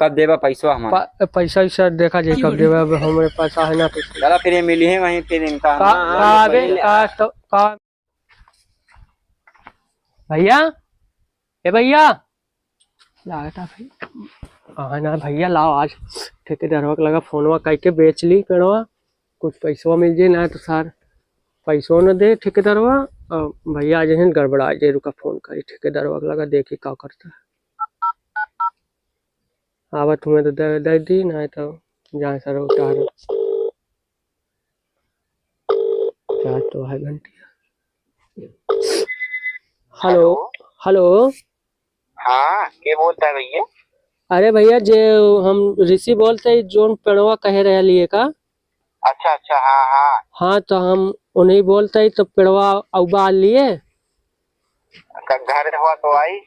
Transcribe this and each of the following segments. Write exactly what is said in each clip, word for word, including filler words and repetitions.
कब देबा पैसा हमार? प-, पैसा वैसा देखा जाई कब देबा, अब हमरे पास आहे ना पैसा। चला फिर ये मिली है वहीं फिर इनका। का, हाँ, का हाँ, बे, पहले का तो, का? भैया, ए भैया, लागत है भाई। हाँ ना भैया, लाओ आज ठेकेदारवा के लगा फोनवा कइके बेच ली पेड़वा, कुछ पैसवा मिल जाई, ना तो सार पैसवा न दे ठेकेदारवा। और भैया आज हैं गड़बड़ा जाई, रुका फोन करी ठेकेदारवा के लगा, देखी का करता है। आवत हुए तो दे, दे दी, ना तो जाए सर उतार। क्या तो है घंटिया। हेलो, हेलो। हेलो। हाँ, के बोलता है भैया? अरे भैया, जे हम ऋषि बोलते ही, जोन पेड़वा कहे रहे लिए का? अच्छा, अच्छा, हाँ, हाँ। हाँ, तो हम उन्हीं बोलते ही, तो पेड़वा अउबा लिए। क-, घर हुआ तो आई?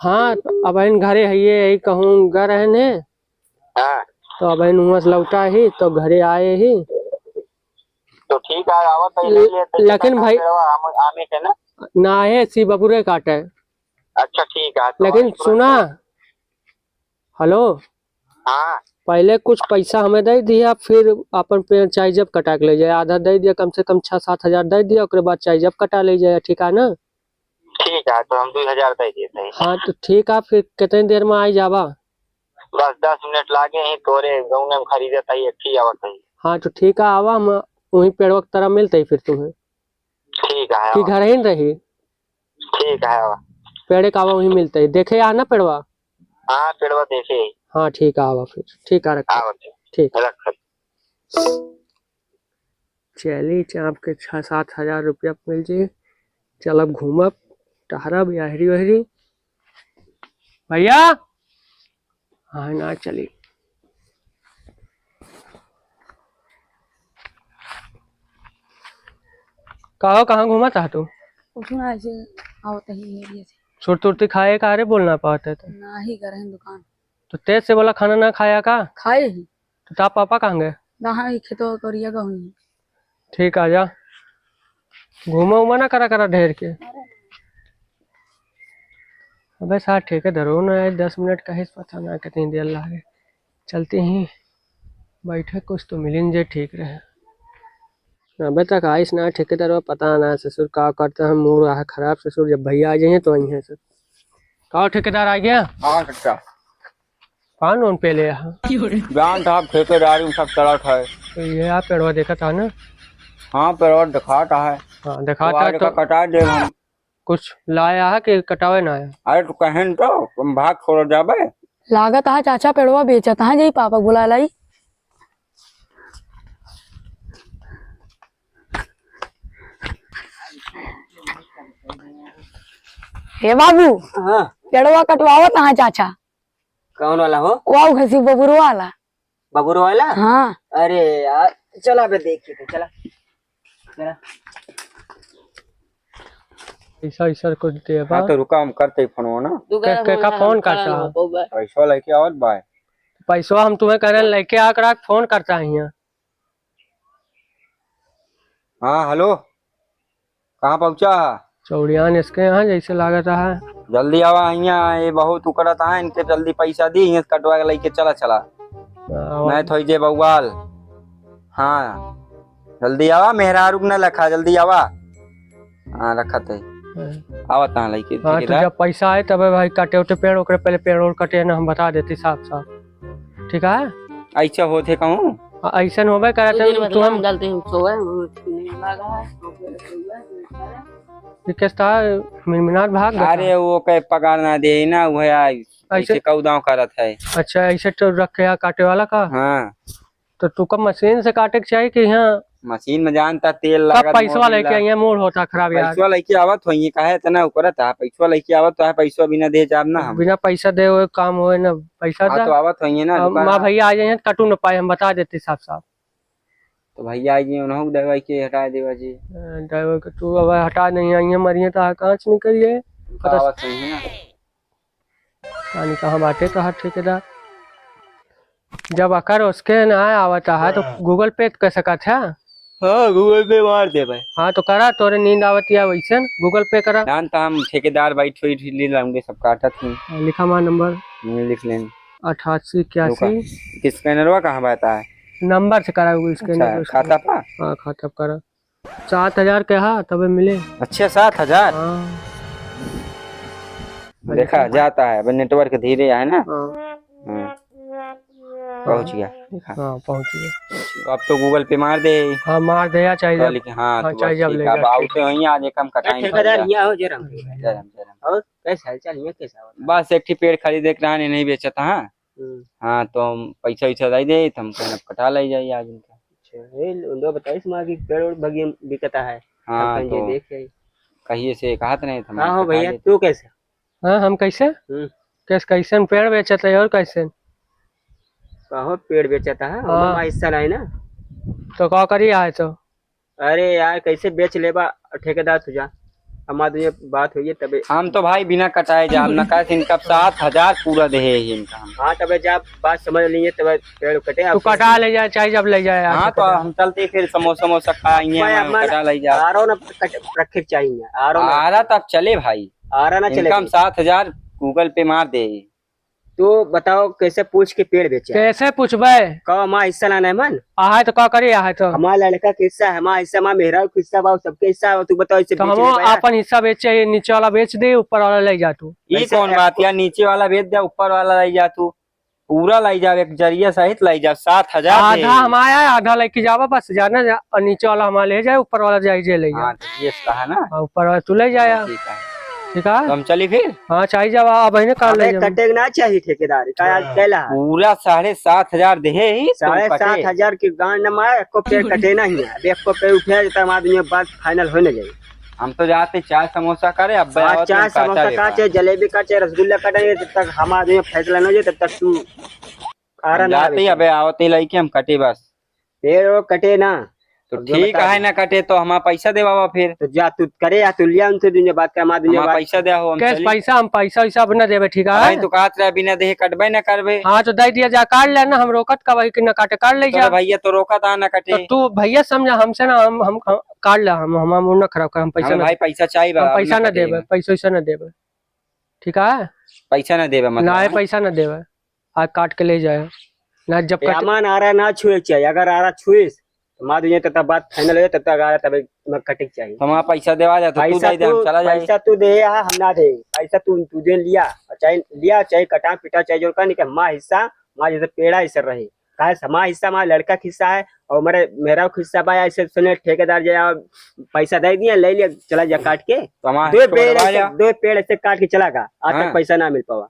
हाँ, तो अब इन घरे है ये, यही कहूँ घर है ने। हाँ। तो अब इन हुआं से लौटा ही, तो घरे आए ही। तो ठीक है, आवत है, ले ले, ले, लेकिन भाई, हम आमे के ना? ना है, सी बबुरे काटे। अच्छा, ठीक है, तो लेकिन सुना, हेलो। हाँ। पहले कुछ पैसा हमें दे दिया, फिर अपन पेड़ चाहे जब कटा के ले जाए, आधा दे दिया, कम से कम छः सात हजार दे दिया, ओकरे बाद चाहे जब कटा ले जाए, ठीक है ना? ठीक है, तो हम दो हजार दे देते हैं। हाँ, तो ठीक है, फिर कितने देर में आई जाबा? बस दस मिनट लागे ही, तोरे गौने में खरीदे ताई, एक ही आवत है। हाँ, तो ठीक है, आवा, हम वहीं पेड़वा की तरह मिलते ही फिर तुम्हें। ठीक है, कि आवा। घर ही न रही? ठीक है, आवा। पेड़े का आवा वहीं मिलते ही। देखे आ ना पेड़वा? हाँ, पेड़वा देखे ही। हाँ, ठीक है, आवा फिर। ठीक है, रखो। आवा, ठीक। ठीक। रख। चली, चाप के छः सात हजार रुपया मिल जाई। चलब घूमब, टहरब, यहरी ओहरी। भैया, हाँ, ना चली। का हो, कहाँ घूमत ह तू? कुछ ना, ऐसे आवत ही area से। सुरती उरती खाए का रे, बोल ना पावत है तो। नाही, घर है दुकान। तो तेज से बोला, खाना ना खाया का? खाए ही। तो ता पापा कहाँ गए? कहाँ ही, खेतवा करिया का हुई। ठीक, आ जा। घूमा उमा ना करा, करा ढेर के। अबे सार, ठेकेदारो ना आए, दस मिनट का ही पता ना कितनी देर लागे। चलते ही बैठे, कुछ तो मिलिन जे ठीक रहे। अबे तक आइस ना ठेकेदारवा, पता ना ससुर का करता है, मूड रहा खराब ससुर, जब भैया आ जाइए तो आई हैं सर। का ठेकेदार आ गया? हाँ, कक्का। पान ओन पे ले यहाँ। जान साहब, ठेकेदारी में सब चलत है। तो ये आप पेड़वा देखत हा ना? हाँ, पेड़वा दिखाता है। हाँ, दिखाता तो है आज तो का कटा दे हम। कुछ लाया है कि कटावे ना आया? अरे, तो कहें तो, तुम भाग छोड़ जाबे। लागत है चाचा पेड़वा बेचत है, जई पापा बुला लाई। हे बाबू, हाँ। पेड़वा कटवावत है चाचा। कौन वाला हो? वाऊ घसी बबुर वाला। बबुर वाला? हाँ। अरे यार, चला बे देखी तो, चला। चला। ऐसा, ऐसा कुछ देबा। हाँ, तो रुका, हम करते ही फोन ना। के, के का फोन करता है? पैसा लेके आवत बा। पैसा हम तुम्हें कहने लेके आ करा, फोन करता है यहाँ। हाँ, हेलो, कहाँ पहुँचा है? चौड़ियान इसके यहाँ जैसे लागत है। जल्दी आवा हियाँ, ये बहुत उकड़त है, इनके जल्दी पैसा दी, हियाँ से कटवा के लेके चला, चला। हाँ, नहीं तो जे बउआल। हाँ, जल्दी आवा, मेहरारू के न लखा, जल्दी आवा। हाँ, रखत है। हाँ। आवत है लेके, हाँ, तो जब पैसा आए तबे भाई काटे उटे पेड़, ओकरे पहले पेड़ ओड़ कटे ना, हम बता देती साफ साफ। ठीक है? ऐसा होत है कहूँ? हाँ, ऐसन होबे करत है, तू हम गलती हम सोए, हम लगा है, ये कैसा मिनमिनात भाग गया? अरे, वो के पगार ना दे ना, वो है, ऐसे ऐसे कौदाव करत है। अच्छा, ऐसे तो रख के यहाँ काटे वाला का? हाँ। तो तू का मशीन से काटे के चाही कि यहाँ? मशीन में जानता तेल का लागत, पैसवा लेके आइए, मूड होता खराब यार। पैसवा लेके आवत होइए, काहे इतना उकरत है? पैसवा लेके आवत तो है, पैसवा बिना दे जाब ना हम। बिना पैसा दे हुए काम होए ना, पैसा हाँ, दा। तो आवत होइए ना, अब दुकान माँ आ- भैया आ जाइए, कटू न पाए, हम बता देते साफ साफ। तो भैया आ जाइए, उन्हों को दवाई के हटा देवा जी। अ, दवाई के तू अब हटा नहीं आइए, मरिए तो कांच निकल जाए। तो आवत होइए ना। यानी कहाँ बाटे तोहार ठेकेदार? जब अकर उसके ना आवत है, तो हाँ। Google Pay कर सकत है? हाँ, Google Pay मार दे भाई। हाँ, तो करा, तोरे नींद आवत या वैसन, Google Pay करा। जान तो हम ठेकेदार बैठ हुई ले लाऊंगे, सब काटत हैं। हाँ, लिखा मार नंबर। ये लिख लें। अठासी इक्यासी। रुका, स्कैनरवा कहाँ बा? नंबर से करा, वो स्कैनर अच्छा, पे खाता पा? हाँ, खाता पे करा। सात हजार के हा, तबे मिले। अच्छा, सात हजार? हाँ। देखा, जाता है, अब नेटवर्क धीरे है ना? हाँ। हाँ। पहुँच गया, देखा। हाँ, पहुँच गया। तो अब तो Google Pay मार दे। हाँ, मार दे, या चाहिए तो जब। लिखे, हाँ, हाँ, तो चाहिए बस जब ठीक ले है, अब जा, आउते ठीक। हो, यहाँ आज एक हम कटाएंगे भैया। जय राम, जय राम। और कैसा हाल चाल है, कैसा हो? बस एक ठी पेड़ खरीदे के रहने, नहीं बेचत, हाँ। हम्म। हाँ, तो हम पैसा वैसा दे दे, तो हम कहना कटा ले जाइए आज इनका। अच्छा, ये लो, लो बताइस माँ कि पेड़ ओड़ बगिया बिकता है। हाँ, हम कहें जे तो देख आई। कहिए से कहत नहीं, तो हम हाँ, हो कटा भैया, लेते। तू कैसे? हाँ, हम कैसे? हम्म। कैस-, कैसन पेड़ बेचत है और कैसन? कहो पेड़ बेचत है, हाँ। ओमा हिस्सा नहीं ना। तो का करी आए तो? अरे यार, कैसे बेच लेबा ठेकेदार तुझा? हमार दुनिया बात होइए तबे। हम तो भाई बिना कटाए जा, हम ना कहे इनका सात हजार पूरा देहे ही इनका हम। हाँ, तबे जा बात समझ लीजिए, तबे पेड़ कटे तू आपसे। कटा ले जाए, चाहे जब ले जाए, हाँ, आपसे तो कटा। हम चलते फिर समोसा वमोसा खाएंगे, भाई, हम हमार कटा ले जाए। आरो ना कट-, रखे के चाहिए, आरो ना। आरा तब चले भाई। आरा ना चले इनका हम भाई। सात हजार Google Pay मार दे। तो बताओ, कैसे पूछ के पेड़ बेचे? कैसे पूछबे? कहो, हमार हिस्सा ना नहीं मन? आहे तो का करी, आहे तो। हमार लड़का के हिस्सा है, हमार हिस्सा, हमार मेहरारू के हिस्सा बा, सबके हिस्सा है, तू बताओ, इसे तो बेच हमो ले बा यार। अपन हिस्सा बेचे, नीचे वाला बेच दे, ऊपर वाला ले जा तू। ई कैसे कौन है? बात यार, नीचे वाला बेच दे, ऊपर वाला ले जा तू। पूरा ले जाओ, एक जरिया सहित ले जाओ, सात हजार आधा दे। हमारा है, आधा लेके जावा, बस जाना जा, और नीचे वाला हमारा ले जाए, ऊपर वाला जाए, जे ले जाए। हाँ, तो ये कहा ना। हाँ, ऊपर वाला तू ले जाया। हाँ, ठीक है। ठीक है? तो हम चली फिर? हाँ, चाहिए जावा, अब इन्हें काट अबे ले जाओ। कटे ना चाहिए ठेकेदार, का आज हाँ। कैला है? पूरा साढ़े सात हजार देहे ही, तो साढ़े सात हजार कटे। के गांड न मार, एको पेड़ कटे ना ही है। अब एको पेड़ उठे, तो हमारे दुनिया बात final होने जाए। हम तो जाते चाय समोसा करे, अब हाँ, आवत चाय हम काटा समोसा लेबा। का चाहे, जलेबी का चाहे, रसगुल्ला का चाहे, जब तक हमारे दुनिया फैसला न हो जाए, तब तक तू आरा हम ना जाते ही, बेचे। अबे आवत ही लइके हम कटे बस। पेड़ ओड़ कटे ना। तो अब जो ठीक बता है दे। ना कटे तो हमारा पैसा देवावा फिर। तो जा तू करे या तू लिया उनसे दुनिया बात का, हमारा दुनिया हमारा बात। पैसा दे हो, हम कैस चली। पैसा, हम पैसा वैसा अब ना देबे, ठीक है? अबे तू कहत रहे बिना देहे कटबे ना करबे। हाँ तो दे दिया जा, काट लेना, हम रोकत का भाई कि ना काटे, काट ले तो जा। भैया तो रोकत आ ना कटे। तो तू भैया समझा हमसे ना, हम, हम, हम काट ले, हम, हम, हम ना खराब कर, हम पैसा हमें ना, भाई पैसा चाहिए बा, हम अब पैसा ना ना कटे देबे, बा। पैसा वैसा ना देबे, ठीक है? पैसा ना देबे मतलब, ना, हाँ? पैसा ना देबे। आज काट के ले जाए। ना जब ए, कट- अमन आरा ना छुए के चाहिए। अगर आरा छुइस, तो मार दीजिए, तब तक बात final हो जाए, तब तक आरा तब मैं कटे के चाहिए। तो हमारा पैसा देवा जा, तो तू पैसा दे दे, हम तू, चला जाए। पैसा तू दे, हाँ, हम ना दे। पैसा तू, तू दे लिया, और चाहे लिया, चाहे कटा, पिटा, चाहे जो का, नहीं कि हमारा हिस्सा, हमारा जैसे पेड़ा ऐसे रहे। काहे से हमारा हिस्सा, हमारा लड़का के हिस्सा है, और हमारे मेहरारू के हिस्सा बा, ऐसे सुने ठेकेदार जे, आ, पैसा दे दिया, ले लिया, चला जा काट के। तो हमारा दो पेड़ छोड़वा ऐसे, जा। दो पेड़ ऐसे काट के चला गया, आज तक हाँ। पैसा ना मिल पावा।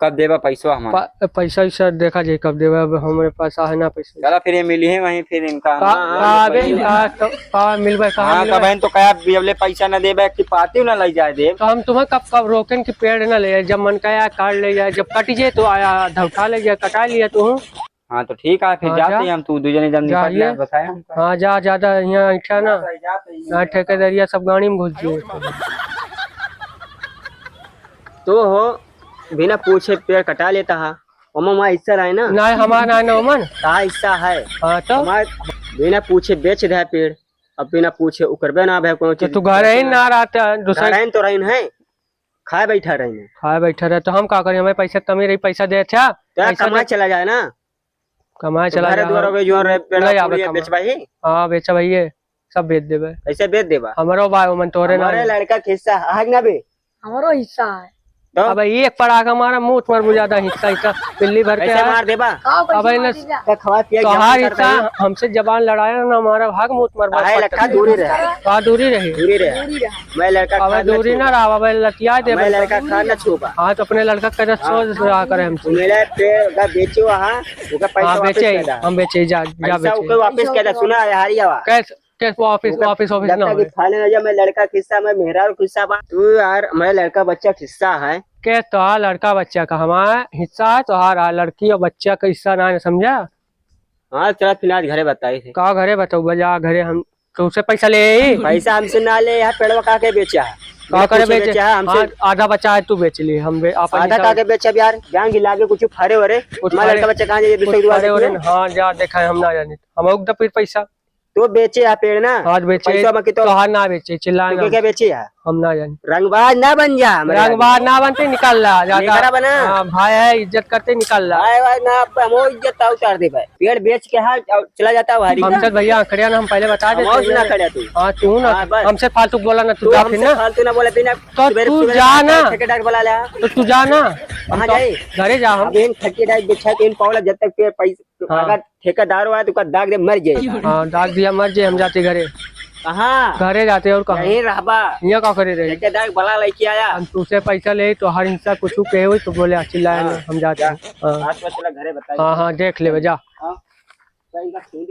कब देबा पैसवा हमार? प-, पैसा वैसा देखा जाए कब देबा, अब हमरे पास आहे ना पैसा। चला फिर ये मिली है वहीं फिर इनका। का, हाँ, का हाँ, अबे, वही। का, का, का मिलबे, कहाँ हाँ, मिलबे? कब है तो कहा, अब ले पैसा न देबे कि पाती न ले जाए देब। तो हम तुम्हें कब, कब रोकेन कि पेड़ न ले जाए, जब मन का या काट ले जाए, जब कट जाए तो आया, आधा उठा ले जाए, कटा लिया तू। हाँ, तो ठीक है, फिर हाँ, जाते जा। हैं हम, तू दू जने जब जा, निपट ले, ये। बताया हमको। हाँ, जा, ज्यादा यहाँ ऐठा ना। हाँ, भाई, जाते हैं। यहाँ ठेकेदारिया सब गाड़ी में घुस जाए। तो हो, बिना पूछे पेड़ कटा लेता है। ओमा हमारा हिस्सा रहे ना? नहीं, हमारा ना, ना, ओमन। का हिस्सा है? हाँ, तो? हमार बिना पूछे बेच दे पेड़, अब बिना पूछे उकरबे ना भे कोनो तो चीज। तू घर ही ना रहता, दूसरा घर ही तो रही है, खाए बैठा रही है। खाए बैठा रहे, तो हम का करी? हमें पैसा कमी रही, पैसा दे था, तो पैसा कमाए दे। चला जाए ना। कमाए तो चला घरे जा, दुआर हो गए, जो रहे, पेड़ ले आवे फूल ये कमा। बेचबा ही? हाँ, बेचबा ही, सब बेच देबे। कैसे बेच देबा? हमरो बा, ओमन तोरे ना हमारे हो। लड़का के हिस्सा है कि ना बे? हमरो हिस्सा है। तो? अबे एक पड़ाका मारा, मुंह तुम्हार बुझाता हिस्सा, हिस्सा पिल्ली भर के कैसे है। मार देबा? का कैसे अबे मार न देबा? तो खवा पिया तोहार जमा कर हिस्सा दे। हमसे जबान लड़ाया ना, हमारा भाग मुंह तुम्हार काहे बाप लखा दूरी रहे? का दूरी रहे? दूरी रहे। दूरी रहे। मैं लड़का अबे खा ना दूरी छूबा। ना रहा, अबे लतिया दे मैं बे। लड़का खा ना छूबा। हाँ, तो अपने लड़का के हाँ। सोच रहा करे हमसे। मेरे पे अगर बेचो, हाँ, ओकर पैसा हाँ, वापस बेचे, कर दा। हम बेचे, जा, जा पैसा बेचे। ओकर वापस कर दे, सुना है, हारी आवा। कैसे? के वापिस, ओकर वापिस, वापिस ना लगता कि होए। थाने में जब मैं लड़का के हिस्सा, मैं मेहरारू के हिस्सा बा। तू यार, मैं लड़का बच्चा के हिस्सा है। के तोहार लड़का बच्चा का हमार हिस्सा है, तोहार आ लड़की और बच्चा का हिस्सा ना है, समझा? हाँ, चला फिर आज घरे बताई थे। का घरे बताऊ, बजा घरे हम तुमसे पैसा ले आई? पैसा हमसे ना ले, यहाँ पेड़वा काट के बेचा है। का मेरा करे कुछ बेचे? बेचा है हमसे। हाँ, आधा बचा है, तू बेच ली, हम बे-, अपन आधा हिस्सा काट के बेचा यार, जान की लागे कुछ फरे वरे। कुछ हमारा फरे, लड़का बच्चा कहाँ जाइए, कुछ दूसरे के फरे बाद वरे, हाँ, जा देखा है, हम ना जाने। हम उगदा फिर पैसा। तो बेचे है पेड़ ना? आज बेचे, पैसा बाकी तो तोहार ना बेचे, चिल्लाए तू ना। क्या बेचे है? हम ना जानी। रंगबाज ना बन जा, हमरे रंगबाज आगे। ना बनते, निकल ला, ज्यादा। नहीं करा बना। हाँ, भाई है, इज्जत करते, निकल ला। भाई, भाई, ना, अब हम वो इज्जत का उतार दे भाई। पेड़ बेच के हाँ, और चला जाता है भारी। हमसे भैया, खड़िया ना, हम पहले बता देते हमसे हैं। ना खड़िया तू। हाँ, तू ना, हाँ, बस। हमसे फालतू बोला ना, तू तू जा फिर हमसे ना। फालतू ना बोले, बिना तो सुबेरे, तू सुबेरे जा ना। ठेकेदार बुला ले। तो तू जा ना। हम कहाँ तो जाए? घरे जा हम। अब इन ठेकेदार बिछा के इन पावला जब तक के पैसे हाँ। अगर ठेकेदार हुआ तो का दाग दे मर जाए। हाँ, दाग दिया मर जाए, हम जाते घरे। कहाँ? घरे जाते और कहाँ? यहीं रहबा। यहाँ का करे रहे? ठेकेदार बला लेके आया। हम तुझसे पैसा ले तो हर हिस्सा कुछ कहे हुई तो बोले, "आ, चिल्लाए हाँ, ना, हम जाते जा। हैं।" हाँ। आज तो चला घरे बताइए। हाँ, हाँ, देख लेबे, जा। हाँ।